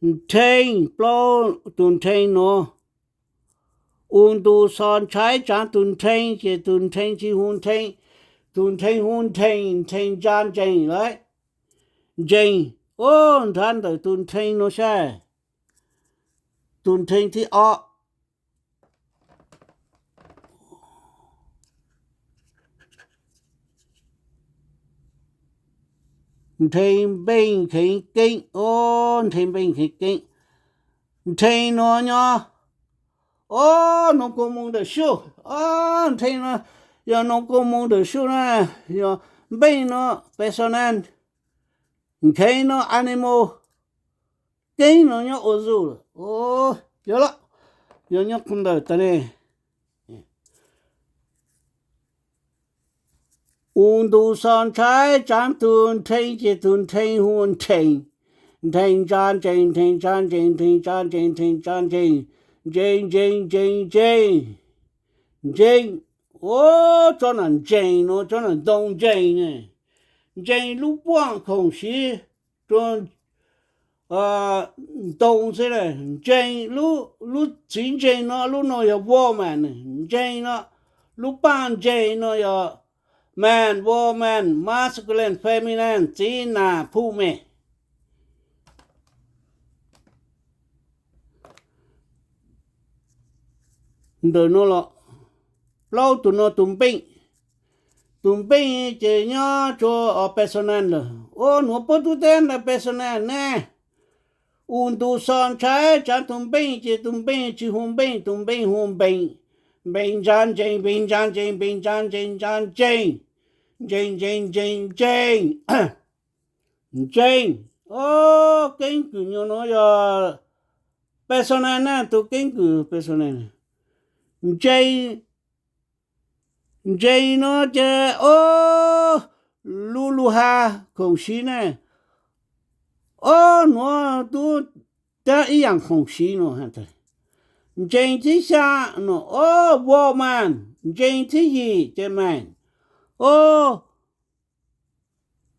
nrheev, plaub tus nrheev nuav. U ntu xo ntshaib tsaav tus nrheev ces tus nrheev tsi hu nrheev, tus nrheev hu nrheev, nrheev ntsa ntseeg lawm. Ntseeg, o, nrhav ntawm tus nrheev nuav saib. Tus nrheev thib ob. Nrheev npeej kheev keeb, o, nrheev npeej kheev keeb. Nrheev nuav nyob, o, nuav kuj moog ntawm suj, o, nrheev nuav yog nuav kuj moog ntawm suj na, yog npeej nuav persona, kheev nuav animal, keeb nuav nyob ua zuj lawm, o, yog lawm, yog nyob qhov ntawm tas ne. U ntu xo ntshaib tsaav tus nrheev ces tus nrheev hu nrheev, nrheev ntsa ntseeg, nrheev ntsa ntseeg, nrheev ntsa ntseeg, nrheev ntsa ntseeg, ntseeg ntseeg ntseeg ntseeg, ntseeg, o, tsob nam ntseeg nuav, tsob nam ntoo ntseeg ne, ntseeg lub puaj khoom siv rua ntoo xwb. Ntseeg, lub txiv ntseeg nuav, lub nuav yog woman, ntseeg nuav, lub paaj ntseeg nuav yog man, woman, masculine, feminine, txiv nam phu me. Ntawm nuav los, plaub tug nuav tus npeej, tus npeej ces nyob rua persona lawm, o, nuav puab tub teb ntawd persona ne. U ntu xo ntshaib tsaav tus npeej ces tus npeej tsi hu npeej, tus npeej hu npeeg, npeeg ntsa ntseeg, npeeg ntsa ntseeg, npeeg ntsa ntseeg, ntsa ntseeg, ntseeg ntseeg ntseeg ntseeg, ntseeg, o, keeb kwm nyuas nuav yog persona na, tus keeb kwm persona. Ntseeg, ntseeg nuav ces, o, lub lub hab khoom siv ne, o, nuav tub tab ib yaam khoom siv nuav. Ntseeg thib xyaa nuav, o, woman, ntseeg thib yim ces man, o,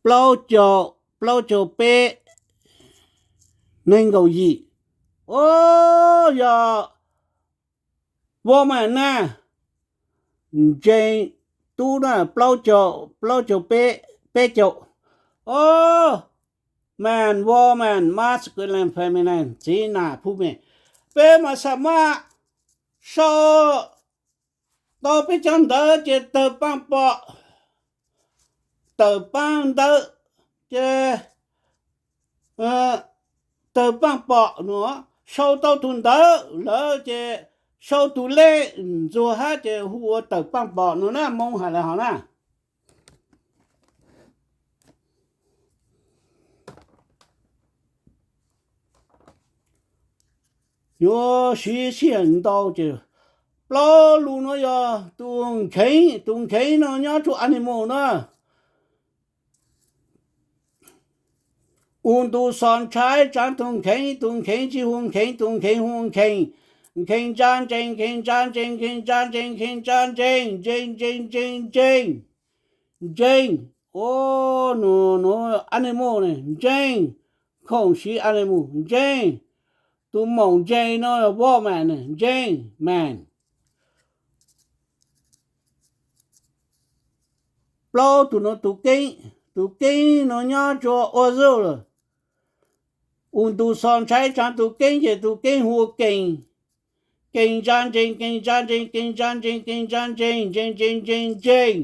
plaub caug, plaub caug peb, neeg nkaum yim, o, yog woman na, ntseeg tub na, plaub caug, plaub caug peb, peb caug, o, man, woman, masculine, feminine, txiv nam phu me. Peb mas xa maj sau tau peb cov ntawv ces tawg paaj pom, tawg paaj ntawv ces tawg paaj pom nuav, sau tau tug ntawv lawm ces sau tug lej ntxuag hab ces hu ua tawg paaj pom nuav na, Moob has lawm hov na. Yuav siv sij hawm ntau ces plaub lus nuav yog tus nkeev, tus nkeev no nyob rua animal na. U ntu xo ntshaib tsaav tus nkeev, tus nkeev tsi hu nkeev, tus nkeev hu nkeeg, nkeeg ntsa ntseeg, nkeeg ntsa ntseeg, nkeeg ntsa ntseeg, nkeeg ntsa ntseeg, ntseeg ntseeg ntseeg ntseeg, ntseeg, o, nuav, nuav animal ne, ntseeg, khoom siv animal, ntseeg, tus maum ntseeg no woman ne, ntseeg, man. Plaub tug nuav tus keeb, tus keeb nuav nyob rua ua zuj lawm. U ntu xo ntshaib tsaav tus keeb ces tus keeb hu ua keeg, keeg ntsa ntseeg, keeg ntsa ntseeg, keeg ntsa ntseeg, keeg ntsa ntseeg, ntseeg ntseeg ntseeg ntseeg,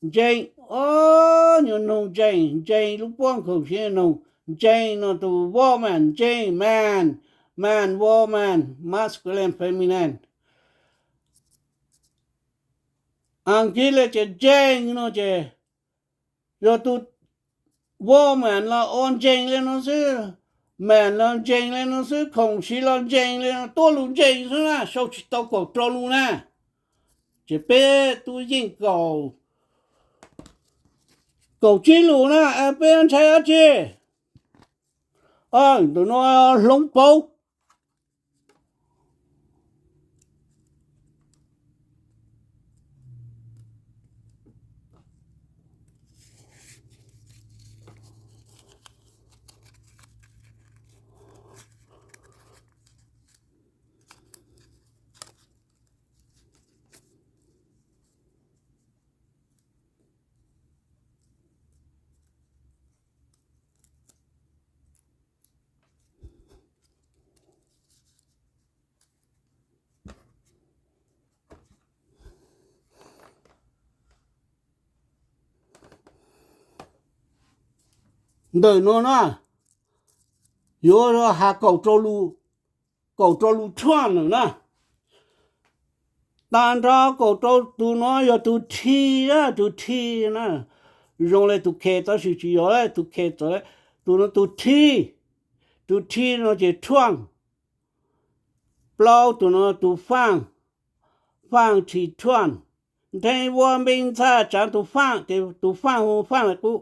ntseeg, o, nyuas noog ntseeg, ntseeg lub puab khoom siv noog, Jane no tus woman, Jane, man, man, woman, masculine, feminine. Askiv li ces Jane no ces yog tus woman los ua Jane li no xwb, man los Jane li no xwb, khoom siv los Jane li no, tuaj lus Jane xwb na, sau tsis tau kaum rau lus na. Ces peb twb yeej kaum, kaum tsib lus na, peb ntshai dab tsi? Ntawm no hloov pauv. Ntawm no na, yuav has kaum rau lus, kaum rau lus Trump na. Tag nrho kaum rau tus no yog tus T, tus T na, zoo li tus K tab sis tsis yog tus K txawm, tus no tus T, tus T no ces Trump. Plaub tus no tus Faaj, Faaj T Trump. Ntheej Vuab Npib Ntxhaj Tsaav tus Faaj, ces tus Faaj hu Faaj lawm kuj,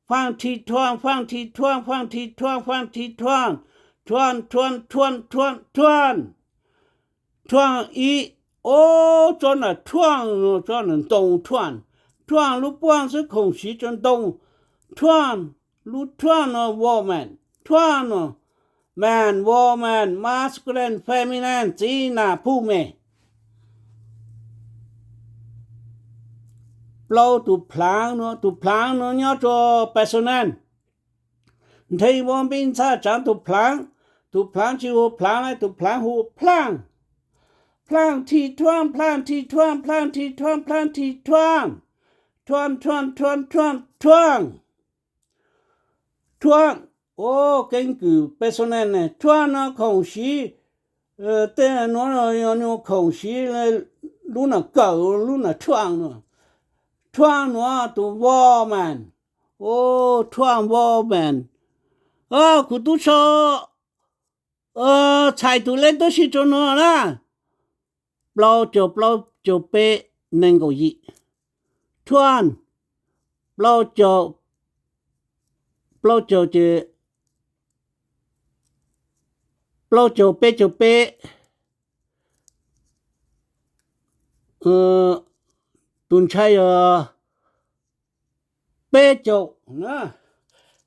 Faaj T Trump, Faaj T Trump, Faaj T Trump, Faaj T Trump, Trump, Trump, Trump, Trump, Trump. Trump ib, o, tsob ntawm Trump, tsob ntawm ntoo Trump, Trump lub puag xwb khoom siv tso ntoo, Trump, lub Trump no woman, Trump no man, woman, masculine, feminine, txiv nas phuj me. Plaub tus Plaav no, tus Plaav no nyob rua Personal. Ntheej Vuab Npib Ntxhaj Tsaav tus Plaav, tus Plaav tsis hu Plaav lawm, tus Plaav hu Plaaj. Plaaj T Trump, Plaaj T Trump, Plaaj T Trump, Plaaj T Trump, Trump, Trump, Trump, Trump, Trump. Trump, o, keeb kwm Personal ne, Trump no khoom siv, tej nuav yog nyuag khoom siv lub nam kawm, lub nam Trump no. Trump nuav tus woman, o, Trump woman. Kuv tub sau txhais tus lej tub si rua nuav na. Plaub caug, plaub caug peb, nees nkaum yim. Trump, plaub caug, plaub caug ces, plaub caug peb caug peb, tus ntshai yog peb caug.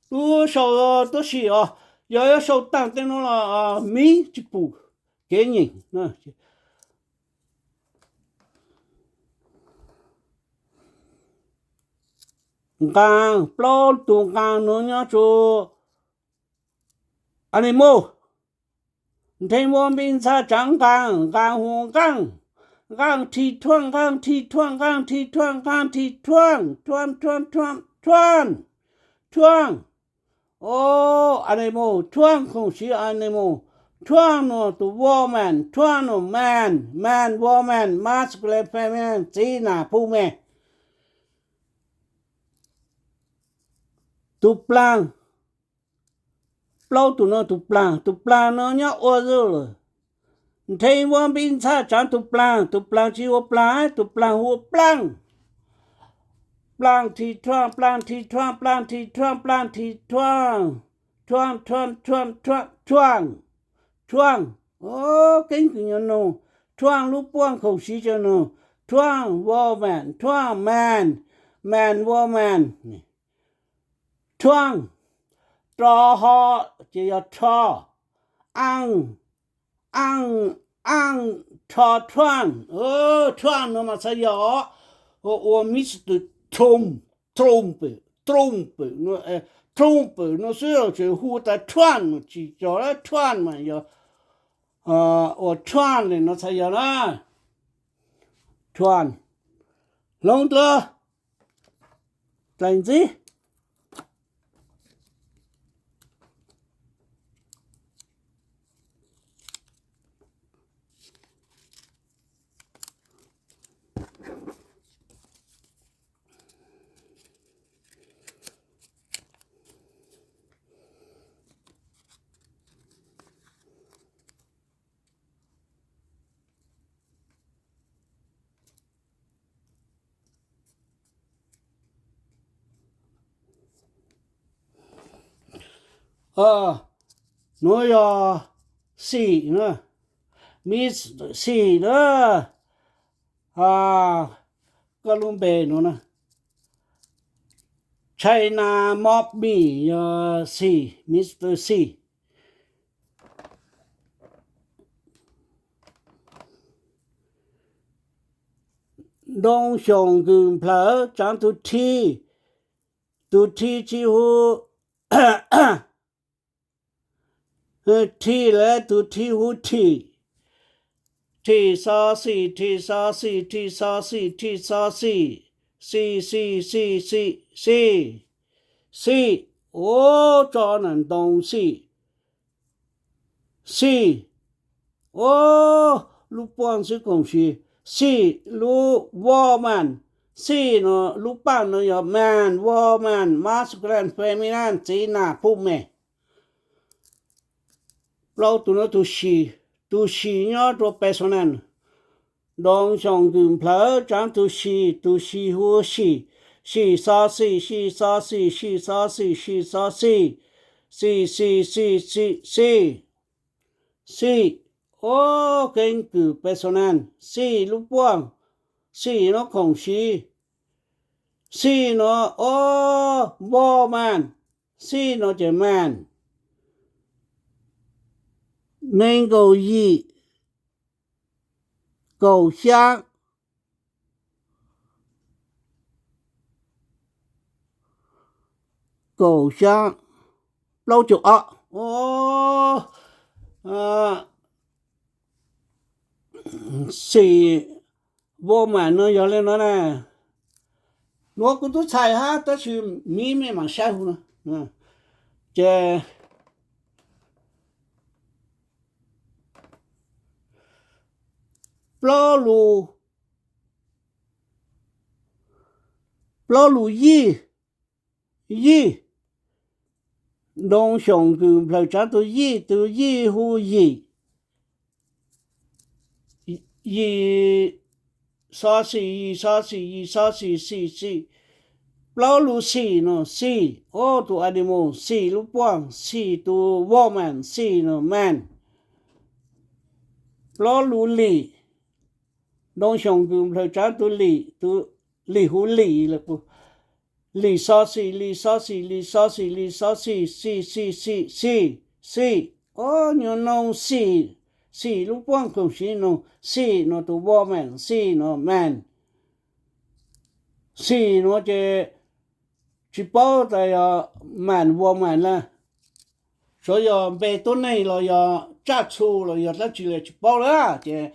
Tub sau tub si os, yog yuav sau taag tej nuav los miv tsis pum kev nyeem. Nqaa, plaub tug nqaa nuav nyob rua animal. Ntheej Vuab Npib Ntxhaj Tsaav nqaa, nqaa hu nqaaj, nqaaj T Trump, nqaaj T Trump, nqaaj T Trump, nqaaj T Trump, Trump, Trump, Trump, Trump, Trump. O, animal, Trump khoom siv animal. Trump nuav tus woman, Trump nuav man, man, woman, masculine, feminine, txiv nas phuj me. Tus Plaag, plaub tug nuav tus Plaag, tus Plaag nuav nyob ua zug lawm. Ntheej Vuab Npib Ntxhaj Tsaav tus Plaag, tus Plaag tsis hu Plaag, tus Plaag hu Plaaj. Plaaj T Trump, Plaaj T Trump, Plaaj T Trump, Plaaj T Trump, Trump, Trump, Trump, Trump, Trump, Trump. O, keeb kwm nyuag nug, Trump lub puag khoom siv cov nug, Trump woman, Trump man, man woman. Trump, rho ho ces yog rho, aaj, aaj, aaj, rho Trump, Trump nuav mas txhais yog ua Mister Trump, Trump, Trump, Trump nuav xwb, tseem hu tas Trump tsis yog, Trump mas yog ua Trump le nuav txhais yog na. Trump, hloov dlua, dlaim ntxwv. Nuav yog Xim na, Miss Xim na. Koj lub npe nuav na, China Mob Mim yog Xim, Mister Xim. Ntoo xyoom nkws nplhawv tsaav tug Thi, tug Thi tsi hu Thi lawm, tug Thi hu Thim. Thim xo xim, thim xo xim, thim xo xim, thim xo xim, xim xim xim xim xim, xim. Ub, tso nam ntoo xim, xim. Ub, lub puag xwb khoom si, xim lub woman, xim no lub paaj no yog man, woman, masculine, feminine, txiv nas pug mes. Plaub tug no tug si, tug si nyob rua personal. Ntoo xyoom nkws nplhawv tsaav tug si, tug si hu Xim, xim xo xim, xim xo xim, xim xo xim, xim xo xim, xim xim xim xim xim, xim. Ub, keeb kws personal, xim lub puag, xim no khoom si, xim no, ub, woman, xim no ces man. Nees nkaum yim, kaum xyaa, kaum xyaa, plaub caug ob. Xim woman no yog le no na. Nuav kuv tub txhais hab tab sis miv mej maam saib hu no. Ces plaub lus, plaub lus yij, yij. Ntoo xyoom nkws nplhawv tsaav tug yij, tug yij hu Yim. Yim xo xim, yim xo xim, yim xo xim, xim xim. Plaub lus xim no, xim, ub, tug animal, xim lub puag, xim tug woman, xim no man. Plaub lus lim, ntoo xyoom nkws nplhawv tsaav tug lim, tus lim hu lim lawm. Lim xo xim, lim xo xim, lim xo xim, lim xo xim, xim xim xim xim, xim. Ub, nyuag noog xim, xim lub puag khoom si noog, xim no tus woman, xim no man. Xim no ces tsis paub tas yog man woman lawm. Tsuav yog npe tuab neeg los yog tsaj txhu los yog dlaab tsi los tsis paub lawm ces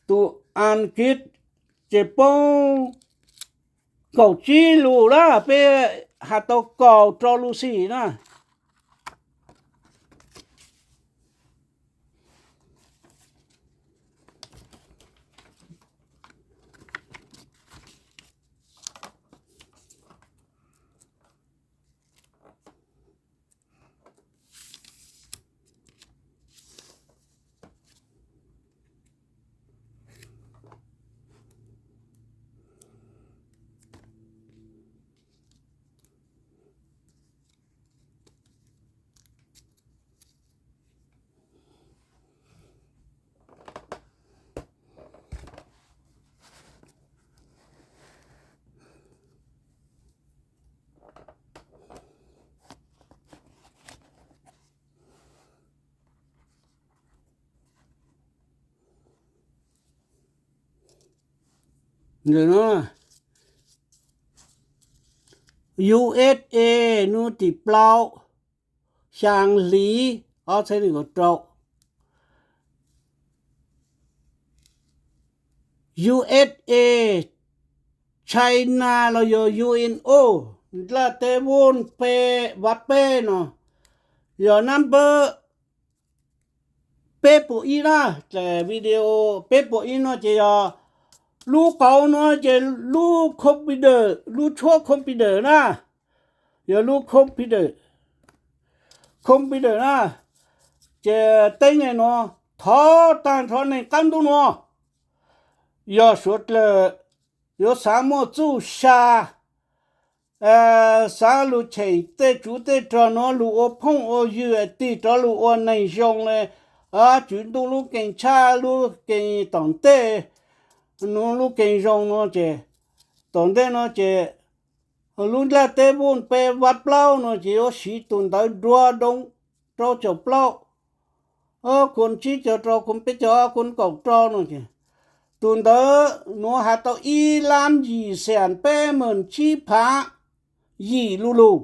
tus Ankit ces poob kaum tsib lus na, peb has tau kaum rau lus xim na. U S A nub tim plaub xyaa hli ob txhiab nees nkaum rau. U S A, China los yog U N O, nplaj teb voj peb, vav peb no yog number peb puas ib na. Ces video peb puas ib no ces yog lub qauv no ces lub computer, lub tshuab computer na, yog lub computer, computer na. Ces teeb meem no thov tag nrho neeg qab ntuj no, yog suav dlawg yuav xav muaj txuj sa xaav lug cheem tej tsuv tej rog nuav lug ua phooj ua ywg, tig rov lug ua neeg zoo le. Tswv Ntuj lub Kees Tshab lub Kees Tom Ntej, nuav lub Kees Zoo nuav ces, tom ntej nuav ces lub nplaj teb puj peb vav plaub nuav ces yuav siv tug ntawv nruab doo rau caum plaub, khun tsib caug rau khun peb caug ob khun kaum rau nuav ces, tug ntawv nuav has tau ib lab yim xees peb meem tsib phaav yim lu lug.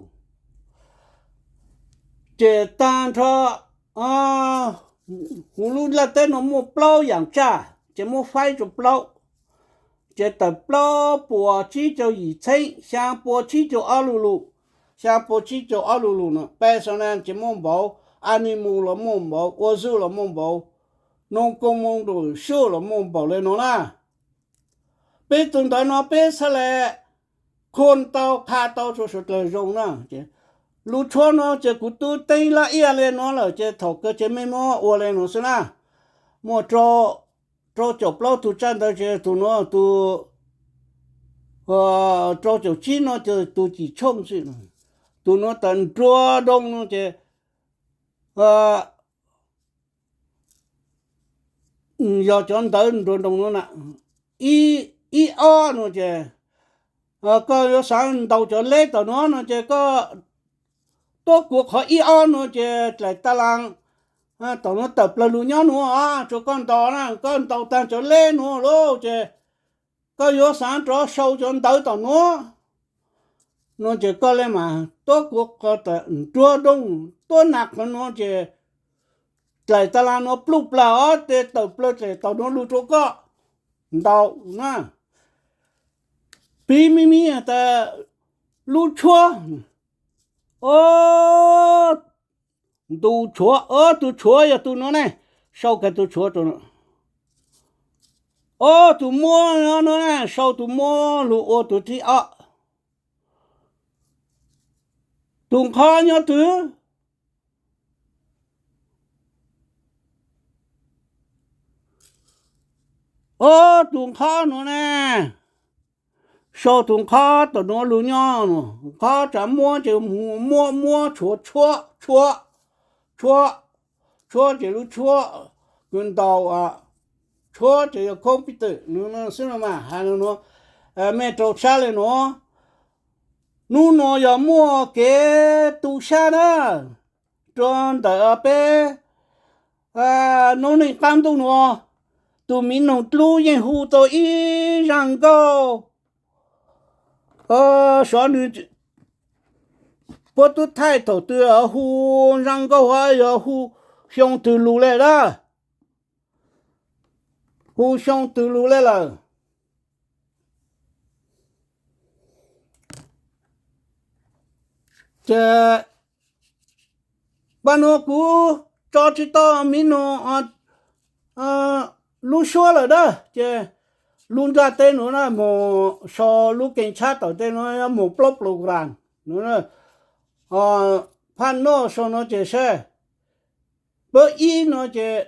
Ces taag nrho huv lub nplaj teb nuav muaj plaub yaam tsaj ces muab faib rua plaub, ces tawm plaub puas tsib caug yim txheeb xyaa pua tsib caug ob lu lug. Xyaa pua tsib caug ob lu lug nuav peb xav na ces muaj npaum, a ni mus los muaj npaum, ua zuj los muaj npaum, noog koog moo nruam suj los muaj npaum le nuav na. Peb tug ntawv nuav peb xaav le khun tau qha tau rua suav dlawg zoo na. Lub tshuab nuav ces kuv tub teeb lab iaj le nuav lawm ces thaum kawg ces mej muab ua le nuav xwb na. Muaj rau caum plaub tug tsaj ntawv ces tug nuav tug rau caum tsib nuav ces tug cim tshooj xwb. Tug nuav tawm nruab doo nuav ces yog cov ntawv nruab doo nuav na. Ib ob nuav ces koj yuav xaav ntaus cov leb tom nuav no ces koj tuab kuas qhov ib ob nuav ces dlaim tas las tom nuav tawm plawg lug nyob nuav, tsuas koj ntaus na, koj ntaus taag cov leb nuav lawm ces koj yuav xaav rov sau cov ntawv tom nuav no ces koj le mas tuab kuas qhov tawm nruab doo, tuab nas qhov nuav ces dlaim tas las nuav pluj plag ob teg tawm plawg dlaim tom nuav lug rua koj ntaus na. Piv mib mib tas lub tshuab, o, ntu tshuav, o, tug tshuav yog tug nuav ne, sau kag tug tshuav rua. O, tug muab nuav na, sau tug muab lug ua tug thib ob. Tug nqhov nyob twg? O, tug nqhov nuav ne, sau tug nqhov tom nuav lug nyob, nqhov tsav muab ces muab muab tshuav tshuab tshuab tshuab, tshuab ces lub tshuab kws ntaus, tshuab ces yog khob pib twm nws xwb no mas has nuav, mej rau sab le nuav. Nub nuav yog muaj kev tu sab na, rua ntawm peb noob neej qaab ntuj nuav, tug miv noog dlub yeej hu tau ib zaj nkauj, sov nws puab tub thaij thaum twg hu zaj nkauj hab yog hu xyoo twg lug le lawm, hu xyoo twg lug le lawm. Ces paj nuav kuv tso tsi tau miv nug lub suab lawm na, ces lub nplaj teb nuav na moog sau lub keeg tshab tom tej nuav moog plaub program nuav. Phaj noj sau nuav ces saib, npawb ib nuav ces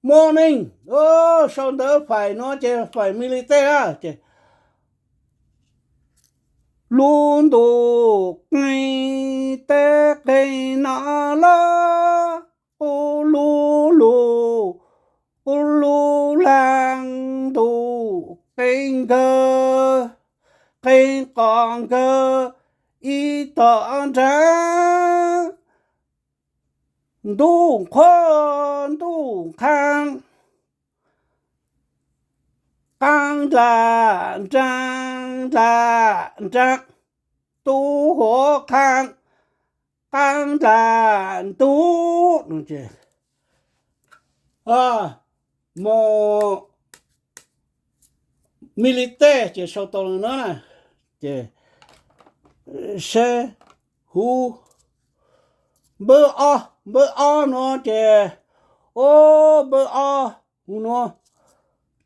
morning, sau ntawv fais nuav ces fais military na ces lub ntuj qeeg teb qeeg no lawm, qub lub lug qub lub laag ntuj qeeg nkawg, qeeg qos nkawg ib tog nraag, ntuj qhuav ntuj qhaab, qaab dlaag nraag dlaag nraag, tub huv qhaab, qaab dlaag ntub no ces moog military ces sau tau le nuav na, ces saib huv npawb ob, npawb ob nuav ces, o, npawb ob hu nuav,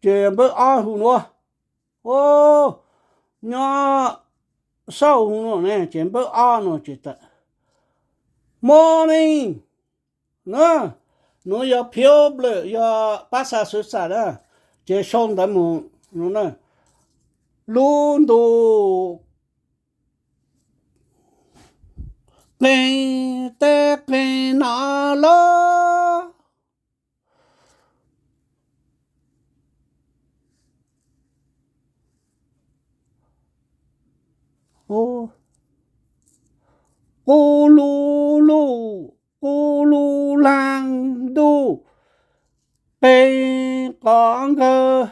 ces npawb ob hu nuav, o, nyob xauj hu nuav ne ces npawb ob nuav ces morning na, nuav yog phiab plawm yog pab xa xwv xam na, ces sau ntawv moog lub ntuj qees teb qees no los, qub lug lug, qub lug laag, ntuj qees qov nkawd,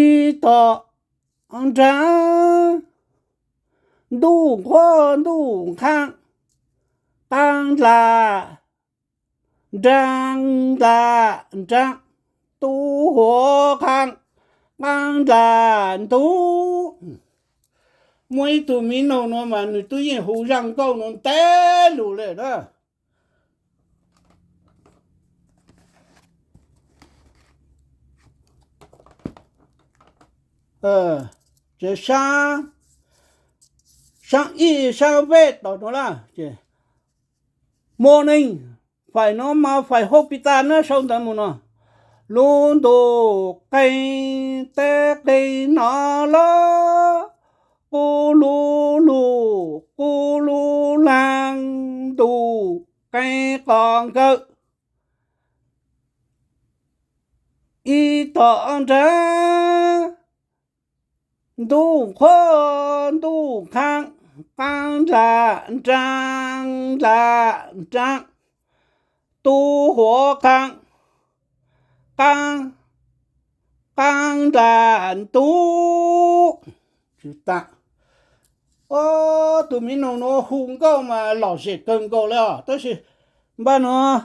ib tom nraag, ntuj qhuav ntuj qhaab, qaab ndla nraag ndla nraag, tub huav qhaab, qaab ndla ntub. Muaj ib tug miv noog nuav mas nwg tub yeej hu zaaj nkauj nuav ntev lug le na. Tsev saab, saab ib saab peb tom nuav lawm ces, morning, fais nuav mas fais hauv pis tas na sau ntawv mus no. Lub ntuj qees teb qees no los, qub lug lug, qub lug laag, ntuj qees qov nkawd, ib tom nraag, ntuj qhuav ntuj qhaab, qaab ndla nraag ndla nraag, tub huav qhaab, qaab, qaab ndla ntub. Tug miv noog nuav hu nkauj mas lom zem kawg nkaus le os, tab sis npaj nuav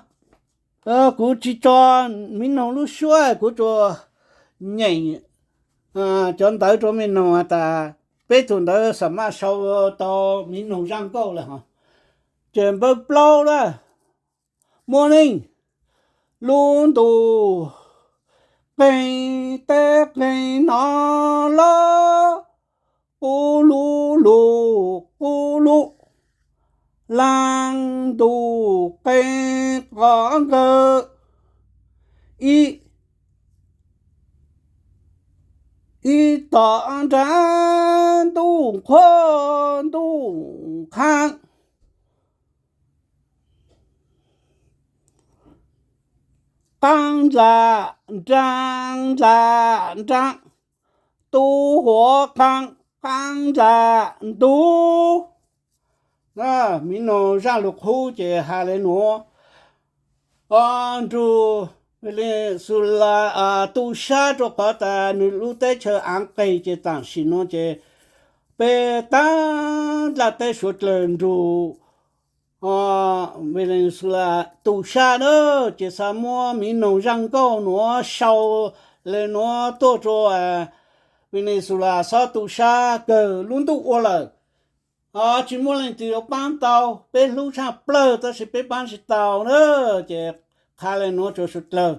kuv tsis tso miv noog lub suab, kuv tsuas nyeem cov ntawv rua mej noog has tas peb tug ntawv xam maj sau tau miv noog zaaj nkauj lawm hov. Ces npawb plaub lawm, morning, lub ntuj qees teb qees no los, qub lug lug, qub lug laag, ntuj qees qov nkawd, ib, ib tom nraag, ntuj qhuav ntuj qhaab, qaab ndla nraag ndla nraag, tub huav qhaab, qaab ndla ntub. Miv noog zaaj lug qub ces has le nuav, nrug Venezuela tu sab rua qhov tas nwg lub teb chaws av qeeg ces tam sim nuav ces peb taag dlaj teb suav dlawg nrug Venezuela tu sab na, ces xaav muab miv noog zaaj nkauj nuav sau le nuav tuaj rua Venezuela xob tu sab kawg lub ntuj ua lawm. Tsis muaj leej twg yuav paab tau, peb hlub tshaj plawg tab sis peb paab tsis tau na. Ces qha le nuav rua suav dlawg,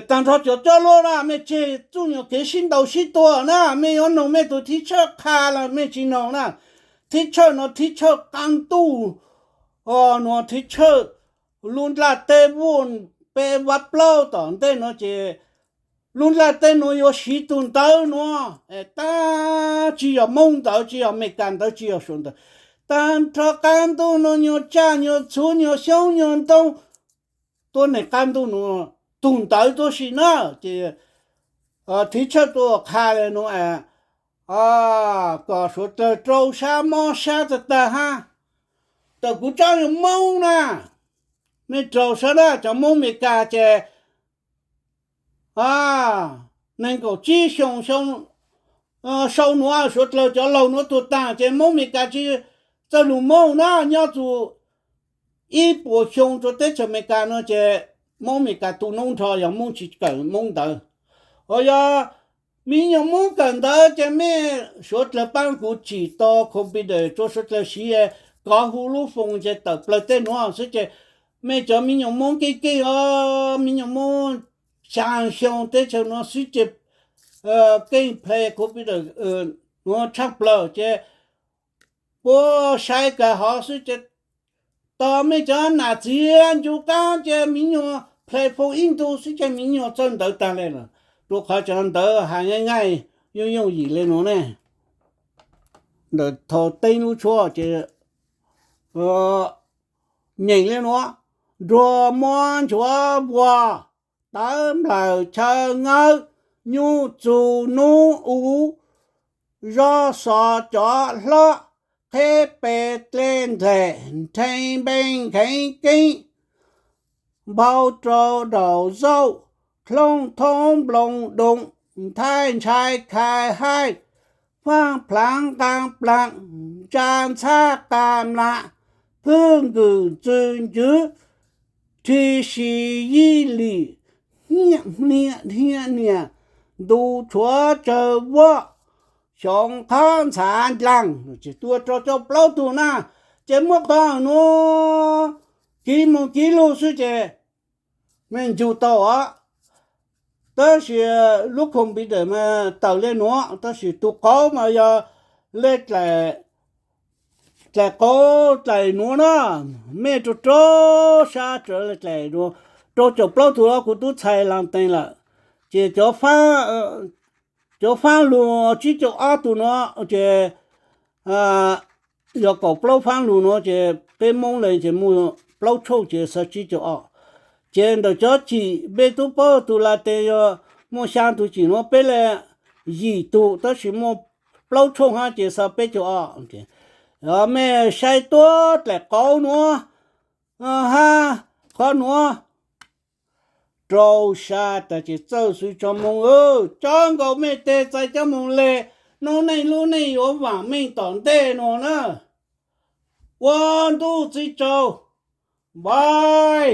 taag nrho cov coj luaj na, mej tseg txuj nyuam kev sib ntaus sib tua na, mej yuav noog mej tug thib tshawj qha los mej tsis noog na. Thib tshawj nuav thib tshawj qaab ntuj, nuav thib tshawj lub nplaj teb vuj peb vab plaub tom ntej nuav ces lub nplaj teb nuav yuav siv tug ntawv nuav, tab tsis yog Moob ntawv, tsis yog Amelikas ntawv, tsis yog Suav ntawv. Taag nrho qaab ntuj nuav nyuag tsaj nyuag txhuv nyuag xyoob nyuag ntoo tuab neeg qaab ntuj nuav tug ntawv tuab si na. Ces thib tshawj tuaj qha le nuav, kom suav dlawg rau sab mob sab tag tag hab. Tawm kuv tsob yog Moob na, mej raug sab dab cov Moob Amelikas ces neeg nkaum tsib xyoo sau nuav suav dlawg cov laug nuav tuag taag ces Moob Amelikas tsis txawj lug Moob na, nyob txug ib puas xyoo rua teb chaws Amelikas nuav ces Moob Amelikas tu noob nrho yog Moob tsis kawm Moob ntawv. Ho yog miv nyuas Moob kawm ntawv ces mej suav dlawg paab kuv tsim tau computer rua suav dlawg siv, kov hu lub foos ces tawm plawg tej nuav xwb ces mej cov miv nyuas Moob keej keej os, miv nyuas Moob xyaa xyoo teb chaws nuav xwb ces keej plhe computer nuav tshaj plawg ces puab saib kawg hov xwb ces tos mej cov nam txiv ncu qaab ces miv nyuas plhe foos ib ntu xwb ces miv nyuas txawj ntawv taag le lawm. Rua qhov cov ntawv has ngaij ngaij yooj yooj yim le nuav ne. ntawm thaum teeb lub tshuab ces nyeem li nuav: Nruas muab nchuav vuas, tawv nplawm chaw ngawb, nyuj txug nub uv, zog xos cov hlob, qheb pes dlej ntxaim, nrhee npee kheev keeb, npau rau daum zauj, thlooj thoob nploos doos, nthaij ntshai khai haij, faaj plhaav nqaa plaam, ntsa ntxhab qaa mlam, phwj nkws ntxwg ntswv, rhi si yij lim, hniab hniab hniab nias, ntu tshuav tsawg vuab, xyoo qhab ntxhav ndlaag. Tua rau caum plaub tug na, ces muab qhov nuav kiv moog kiv lug xwb ces mej ncu tau os. Tab sis lub computer mas tawm le nuav, tab sis tug qauv mas yog le dlaim qauv dlaim nuav na, mej rua rua sab tsua le dlaim rua caum plaub tug os, kuv tub txhais laas tees lawm. Ces cov faab lug tsib caug ob tug nuav ces yog kaum plaub faab lug nuav ces peb Moob le ces muaj plaub tshooj ces xav tsib caug ob. Ces ntawm cov cim peb tub paub tug laas tees yog muaj xyaa tug cim nuav, peb le yim tug tab sis muaj plaub tshooj hab ces xav peb caug ob. Mej saib tuab dlaim qauv nuav hab qhov nuav rua sab tas ces txawj xwb tsoom Moob. Cob nkaus mej teg txais cob moog le, noob neej lub neej yuav vaam meej tom ntej nuav na. Ua ntuj txiv tsaug, bye.